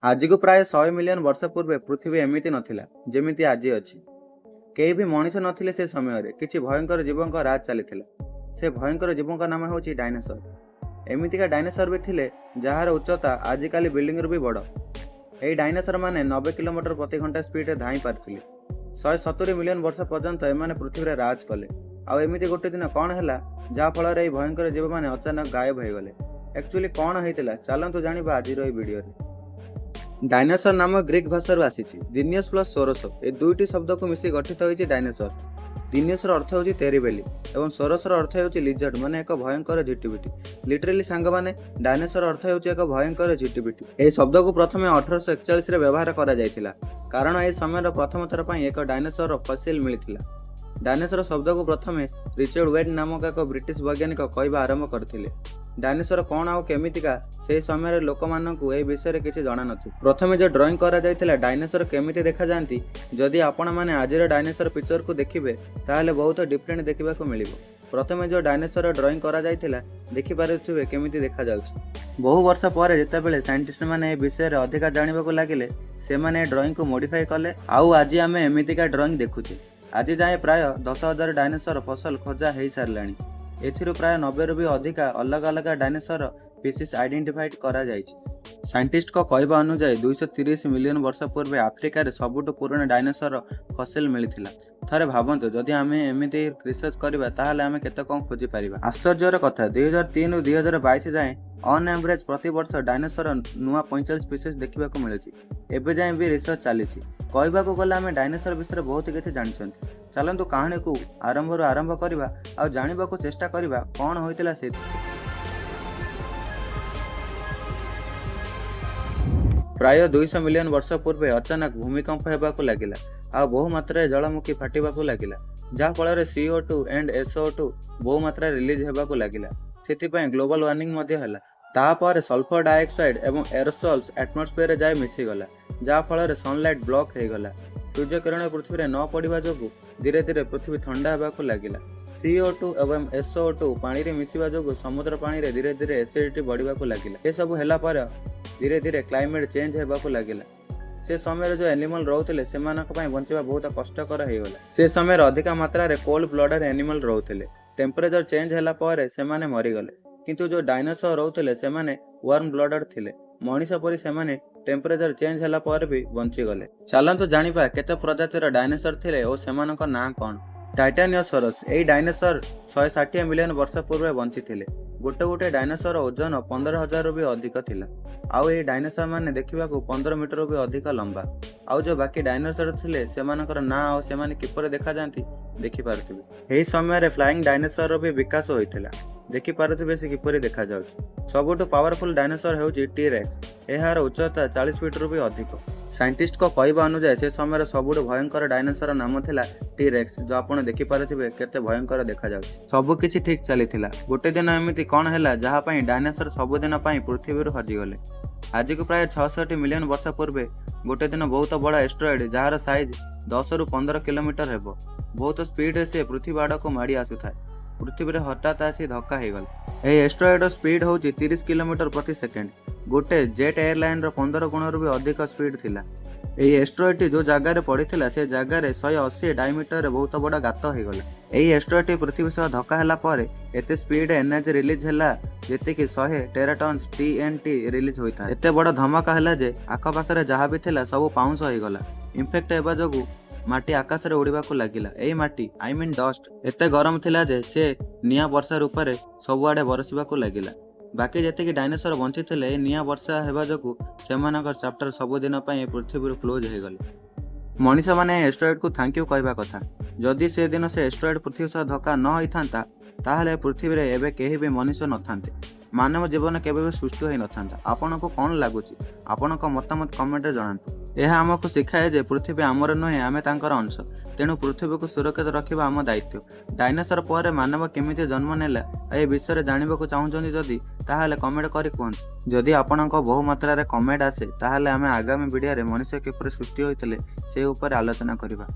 ଆଜିକୁ ପ୍ରାୟ 100 ମିଲିୟନ ବର୍ଷ ପୂର୍ବେ ପୃଥିବୀ ଏମିତି ନଥିଲା, ଯେମିତି ଆଜି ଅଛି। କେହି ବି ମଣିଷ ନଥିଲେ। ସେ ସମୟରେ କିଛି ଭୟଙ୍କର ଜୀବଙ୍କ ରାଜ ଚାଲିଥିଲା। ସେ ଭୟଙ୍କର ଜୀବଙ୍କ ନାମ ହେଉଛି ଡାଇନୋସର। ଏମିତିକା ଡାଇନୋସର ବି ଥିଲେ, ଯାହାର ଉଚ୍ଚତା ଆଜିକାଲି ବିଲ୍ଡିଂରୁ ବି ବଡ଼। ଏହି ଡାଇନୋସର ମାନେ 90 କିଲୋମିଟର ପ୍ରତି ଘଣ୍ଟା ସ୍ପିଡରେ ଧାଇଁ ପାରୁଥିଲେ। 170 ମିଲିୟନ ବର୍ଷ ପର୍ଯ୍ୟନ୍ତ ଏମାନେ ପୃଥିବୀରେ ରାଜ କଲେ। ଆଉ ଏମିତି ଗୋଟେ ଦିନ କ'ଣ ହେଲା, ଯାହା ଫଳରେ ଏହି ଭୟଙ୍କର ଜୀବମାନେ ଅଚାନକ ଗାୟବ ହୋଇଗଲେ? ଆକ୍ଚୁଆଲି କ'ଣ ହେଇଥିଲା, ଚାଲନ୍ତୁ ଜାଣିବା ଆଜିର ଏହି ଭିଡ଼ିଓରେ। ଡାଇନୋସର ନାମ ଗ୍ରୀକ୍ ଭାଷାରୁ ଆସିଛି। ଦିନିୟସ୍ ପ୍ଲସ୍ ସୋରସ, ଏ ଦୁଇଟି ଶବ୍ଦକୁ ମିଶି ଗଠିତ ହୋଇଛି ଡାଇନୋସର। ଦିନିୟସର ଅର୍ଥ ହେଉଛି ଟେରିବଲ୍ ଏବଂ ସୋରସର ଅର୍ଥ ହେଉଛି ଲିଜର୍ଡ, ମାନେ ଏକ ଭୟଙ୍କର ଝିଟିପିଟି। ଲିଟରାଲି ସାଙ୍ଗମାନେ, ଡାଇନୋସର ଅର୍ଥ ହେଉଛି ଏକ ଭୟଙ୍କର ଝିଟିପିଟି। ଏହି ଶବ୍ଦକୁ ପ୍ରଥମେ 1841ରେ ବ୍ୟବହାର କରାଯାଇଥିଲା, କାରଣ ଏହି ସମୟରେ ପ୍ରଥମ ଥର ପାଇଁ ଏକ ଡାଇନୋସରର ଫସିଲ ମିଳିଥିଲା। ଡାଇନୋସର ଶବ୍ଦକୁ ପ୍ରଥମେ ରିଚର୍ଡ ୱେଡ୍ ନାମକ ଏକ ବ୍ରିଟିଶ ବୈଜ୍ଞାନିକ କହିବା ଆରମ୍ଭ କରିଥିଲେ। ଡାଇନୋସର କ'ଣ ଆଉ କେମିତିକା, ସେହି ସମୟରେ ଲୋକମାନଙ୍କୁ ଏହି ବିଷୟରେ କିଛି ଜଣାନଥିଲା। ପ୍ରଥମେ ଯେଉଁ ଡ୍ରଇଂ କରାଯାଇଥିଲା ଡାଇନୋସର କେମିତି ଦେଖାଯାଆନ୍ତି, ଯଦି ଆପଣମାନେ ଆଜିର ଡାଇନୋସର ପିକ୍ଚରକୁ ଦେଖିବେ, ତାହେଲେ ବହୁତ ଡିଫରେଣ୍ଟ ଦେଖିବାକୁ ମିଳିବ। ପ୍ରଥମେ ଯେଉଁ ଡାଇନୋସର ଡ୍ରଇଂ କରାଯାଇଥିଲା, ଦେଖିପାରୁଥିବେ କେମିତି ଦେଖାଯାଉଛି। ବହୁ ବର୍ଷ ପରେ ଯେତେବେଳେ ସାଇଣ୍ଟିଷ୍ଟମାନେ ଏ ବିଷୟରେ ଅଧିକା ଜାଣିବାକୁ ଲାଗିଲେ, ସେମାନେ ଏ ଡ୍ରଇଂକୁ ମୋଡିଫାଇ କଲେ ଆଉ ଆଜି ଆମେ ଏମିତିକା ଡ୍ରଇଂ ଦେଖୁଛେ। ଆଜି ଯାଏଁ ପ୍ରାୟ 10,000 ଡାଇନୋସର ଫସଲ ଖୋଜା ହେଇସାରିଲାଣି। ଏଥିରୁ ପ୍ରାୟ 90ରୁ ବି ଅଧିକା ଅଲଗା ଅଲଗା ଡାଇନୋସର ସ୍ପିସିସ୍ ଆଇଡେଣ୍ଟିଫାଇଡ୍ କରାଯାଇଛି। ସାଇଣ୍ଟିଷ୍ଟଙ୍କ କହିବା ଅନୁଯାୟୀ, 230 ମିଲିୟନ ବର୍ଷ ପୂର୍ବେ ଆଫ୍ରିକାରେ ସବୁଠୁ ପୁରୁଣା ଡାଇନୋସର ଫସିଲ ମିଳିଥିଲା। ଥରେ ଭାବନ୍ତୁ, ଯଦି ଆମେ ଏମିତି ରିସର୍ଚ୍ଚ କରିବା, ତାହେଲେ ଆମେ କେତେ କ'ଣ ଖୋଜିପାରିବା। ଆଶ୍ଚର୍ଯ୍ୟର କଥା, 2003ରୁ 2022 ଯାଏଁ ଅନ୍ ଆଭରେଜ ପ୍ରତିବର୍ଷ ଡାଇନୋସର ନୂଆ 45 ସ୍ପିସିସ୍ ଦେଖିବାକୁ ମିଳୁଛି। ଏବେ ଯାଏଁ ବି ରିସର୍ଚ୍ଚ ଚାଲିଛି। କହିବାକୁ ଗଲେ ଆମେ ଡାଇନୋସର ବିଷୟରେ ବହୁତ କିଛି ଜାଣିଛନ୍ତି। ଚାଲନ୍ତୁ, କାହାଣୀକୁ ଆରମ୍ଭରୁ ଆରମ୍ଭ କରିବା ଆଉ ଜାଣିବାକୁ ଚେଷ୍ଟା କରିବା କ'ଣ ହୋଇଥିଲା ସେ। ପ୍ରାୟ 200 ମିଲିୟନ ବର୍ଷ ପୂର୍ବେ ଅଚାନକ ଭୂମିକମ୍ପ ହେବାକୁ ଲାଗିଲା ଆଉ ବହୁ ମାତ୍ରାରେ ଜ୍ୱାଳାମୁଖୀ ଫାଟିବାକୁ ଲାଗିଲା, ଯାହାଫଳରେ CO2 and SO2 ବହୁ ମାତ୍ରାରେ ରିଲିଜ୍ ହେବାକୁ ଲାଗିଲା। ସେଥିପାଇଁ ଗ୍ଲୋବାଲ ୱାର୍ମିଂ ମଧ୍ୟ ହେଲା। ତାପରେ ସଲଫର ଡାଇଅକ୍ସାଇଡ୍ ଏବଂ ଏରୋସଲ୍ସ ଆଟମୋସ୍ଫିୟରରେ ଯାଇ ମିଶିଗଲା, ଯାହାଫଳରେ ସନଲାଇଟ୍ ବ୍ଲକ୍ ହେଇଗଲା। ସୂର୍ଯ୍ୟକିରଣ ପୃଥିବୀରେ ନ ପଡ଼ିବା ଯୋଗୁଁ ଧୀରେ ଧୀରେ ପୃଥିବୀ ଥଣ୍ଡା ହେବାକୁ ଲାଗିଲା। ସିଓ2 ଏବଂ ଏସ୍ଓ2 ପାଣିରେ ମିଶିବା ଯୋଗୁଁ ସମୁଦ୍ର ପାଣିରେ ଧୀରେ ଧୀରେ ଏସିଡିଟି ବଢ଼ିବାକୁ ଲାଗିଲା। ଏସବୁ ହେଲା ପରେ ଧୀରେ ଧୀରେ କ୍ଲାଇମେଟ୍ ଚେଞ୍ଜ ହେବାକୁ ଲାଗିଲା। ସେ ସମୟରେ ଯେଉଁ ଆନିମଲ୍ ରହୁଥିଲେ, ସେମାନଙ୍କ ପାଇଁ ବଞ୍ଚିବା ବହୁତ କଷ୍ଟକର ହେଇଗଲା। ସେ ସମୟରେ ଅଧିକା ମାତ୍ରାରେ କୋଲ୍ଡ ବ୍ଲଡେଡ୍ ଆନିମଲ୍ ରହୁଥିଲେ। ଟେମ୍ପରେଚର ଚେଞ୍ଜ ହେଲା ପରେ ସେମାନେ ମରିଗଲେ। କିନ୍ତୁ ଯେଉଁ ଡାଇନୋସର ରହୁଥିଲେ, ସେମାନେ ୱାର୍ମ ବ୍ଲଡେଡ୍ ଥିଲେ। ମଣିଷ ପରି ସେମାନେ ଟେମ୍ପରେଚର ଚେଞ୍ଜ ହେଲା ପରେ ବି ବଞ୍ଚିଗଲେ। ଚାଲନ୍ତୁ ଜାଣିବା କେତେ ପ୍ରଜାତିର ଡାଇନୋସର ଥିଲେ ଓ ସେମାନଙ୍କ ନାଁ କ'ଣ। ଟାଇଟାନିଓସରସ୍। ଏହି ଡାଇନୋସର 160 ମିଲିୟନ ବର୍ଷ ପୂର୍ବେ ବଞ୍ଚିଥିଲେ। ଗୋଟେ ଗୋଟେ ଡାଇନୋସର ଓଜନ 15,000ରୁ ବି ଅଧିକ ଥିଲା। ଆଉ ଏହି ଡାଇନୋସର ମାନେ ଦେଖିବାକୁ 15 ମିଟରରୁ ବି ଅଧିକ ଲମ୍ବା। ଆଉ ଯେଉଁ ବାକି ଡାଇନୋସର ଥିଲେ, ସେମାନଙ୍କର ନାଁ ଆଉ ସେମାନେ କିପରି ଦେଖାଯାଆନ୍ତି ଦେଖିପାରୁଥିବେ। ଏହି ସମୟରେ ଫ୍ଲାଇଂ ଡାଇନୋସରର ବି ବିକାଶ ହୋଇଥିଲା। ଦେଖିପାରୁଥିବେ ସେ କିପରି ଦେଖାଯାଉଛି। ସବୁଠୁ ପାୱାରଫୁଲ୍ ଡାଇନୋସର ହେଉଛି ଟି ରେକ୍ସ। ଏହାର ଉଚ୍ଚତା 40 ଫିଟରୁ ବି ଅଧିକ। ସାଇଣ୍ଟିଷ୍ଟଙ୍କ କହିବା ଅନୁଯାୟୀ, ସେ ସମୟରେ ସବୁଠୁ ଭୟଙ୍କର ଡାଇନୋସର ନାମ ଥିଲା ଟି ରେକ୍ସ, ଯେଉଁ ଆପଣ ଦେଖିପାରୁଥିବେ କେତେ ଭୟଙ୍କର ଦେଖାଯାଉଛି। ସବୁ କିଛି ଠିକ୍ ଚାଲିଥିଲା। ଗୋଟେ ଦିନ ଏମିତି କ'ଣ ହେଲା, ଯାହା ପାଇଁ ଡାଇନୋସର ସବୁଦିନ ପାଇଁ ପୃଥିବୀରୁ ହଜିଗଲେ? ଆଜିକୁ ପ୍ରାୟ 66 ମିଲିୟନ ବର୍ଷ ପୂର୍ବେ ଗୋଟେ ଦିନ ବହୁତ ବଡ଼ ଏଷ୍ଟ୍ରଏଡ୍, ଯାହାର ସାଇଜ୍ 10ରୁ 15 କିଲୋମିଟର ହେବ, ବହୁତ ସ୍ପିଡରେ ସେ ପୃଥିବୀ ଆଡ଼କୁ ମାଡ଼ି ଆସୁଥାଏ। ପୃଥିବୀରେ ହଠାତ୍ ଆସି ଧକ୍କା ହେଇଗଲା। ଏହି ଏଷ୍ଟ୍ରଏଡ୍ର ସ୍ପିଡ୍ ହେଉଛି 30 କିଲୋମିଟର ପ୍ରତି ସେକେଣ୍ଡ। ଗୋଟେ ଜେଟ୍ ଏୟାରଲାଇନର 15 ଗୁଣରୁ ବି ଅଧିକ ସ୍ପିଡ୍ ଥିଲା। ଏହି ଏଷ୍ଟ୍ରଏଡ୍ଟି ଯେଉଁ ଜାଗାରେ ପଡ଼ିଥିଲା, ସେ ଜାଗାରେ 180 ଡାଇମିଟରରେ ବହୁତ ବଡ଼ ଗାତ ହେଇଗଲା। ଏହି ଏଷ୍ଟ୍ରଏଡ୍ଟି ପୃଥିବୀ ସହ ଧକ୍କା ହେଲା ପରେ ଏତେ ସ୍ପିଡ୍ ଏନର୍ଜି ରିଲିଜ୍ ହେଲା, ଯେତିକି 100 ଟେରାଟନ୍ସ ଟିଏନଟି ରିଲିଜ୍ ହୋଇଥାଏ। ଏତେ ବଡ଼ ଧମାକା ହେଲା ଯେ ଆଖପାଖରେ ଯାହା ବି ଥିଲା, ସବୁ ପାଉଁଶ ହେଇଗଲା। ଇମ୍ପାକ୍ଟ ହେବା ଯୋଗୁଁ ମାଟି ଆକାଶରେ ଉଡ଼ିବାକୁ ଲାଗିଲା। ଏହି ମାଟି, I mean dust, ଏତେ ଗରମ ଥିଲା ଯେ ସେ ନିଆଁ ବର୍ଷା ରୂପରେ ସବୁଆଡ଼େ ବରଷିବାକୁ ଲାଗିଲା। ବାକି ଯେତିକି ଡାଇନୋସର ବଞ୍ଚିଥିଲେ, ଏହି ନିଆଁ ବର୍ଷା ହେବା ଯୋଗୁଁ ସେମାନଙ୍କର ଚାପ୍ଟର ସବୁଦିନ ପାଇଁ ଏ ପୃଥିବୀରୁ କ୍ଲୋଜ୍ ହେଇଗଲେ। ମଣିଷମାନେ ଏଷ୍ଟ୍ରଏଡ୍କୁ thank you କହିବା କଥା। ଯଦି ସେଦିନ ସେ ଏଷ୍ଟ୍ରଏଡ୍ ପୃଥିବୀ ସହ ଧକ୍କା ନ ହେଇଥାନ୍ତା, ତାହେଲେ ପୃଥିବୀରେ ଏବେ କେହି ବି ମନୁଷ୍ୟ ନଥାନ୍ତେ। ମାନବ ଜୀବନ କେବେ ବି ସୃଷ୍ଟି ହୋଇନଥାନ୍ତା। ଆପଣଙ୍କୁ କ'ଣ ଲାଗୁଛି? ଆପଣଙ୍କ ମତାମତ କମେଣ୍ଟରେ ଜଣାନ୍ତୁ। ଏହା ଆମକୁ ଶିଖାଏ ଯେ ପୃଥିବୀ ଆମର ନୁହେଁ, ଆମେ ତାଙ୍କର ଅଂଶ। ତେଣୁ ପୃଥିବୀକୁ ସୁରକ୍ଷିତ ରଖିବା ଆମ ଦାୟିତ୍ୱ। ଡାଇନୋସର ପରେ ମାନବ କେମିତି ଜନ୍ମ ନେଲା, ଏ ବିଷୟରେ ଜାଣିବାକୁ ଚାହୁଁଛନ୍ତି ଯଦି, ତାହେଲେ କମେଣ୍ଟ କରି କୁହନ୍ତୁ। ଯଦି ଆପଣଙ୍କ ବହୁ ମାତ୍ରାରେ କମେଣ୍ଟ ଆସେ, ତାହେଲେ ଆମେ ଆଗାମୀ ଭିଡ଼ିଓରେ ମନୁଷ୍ୟ କିପରି ସୃଷ୍ଟି ହୋଇଥିଲେ ସେ ଉପରେ ଆଲୋଚନା କରିବା।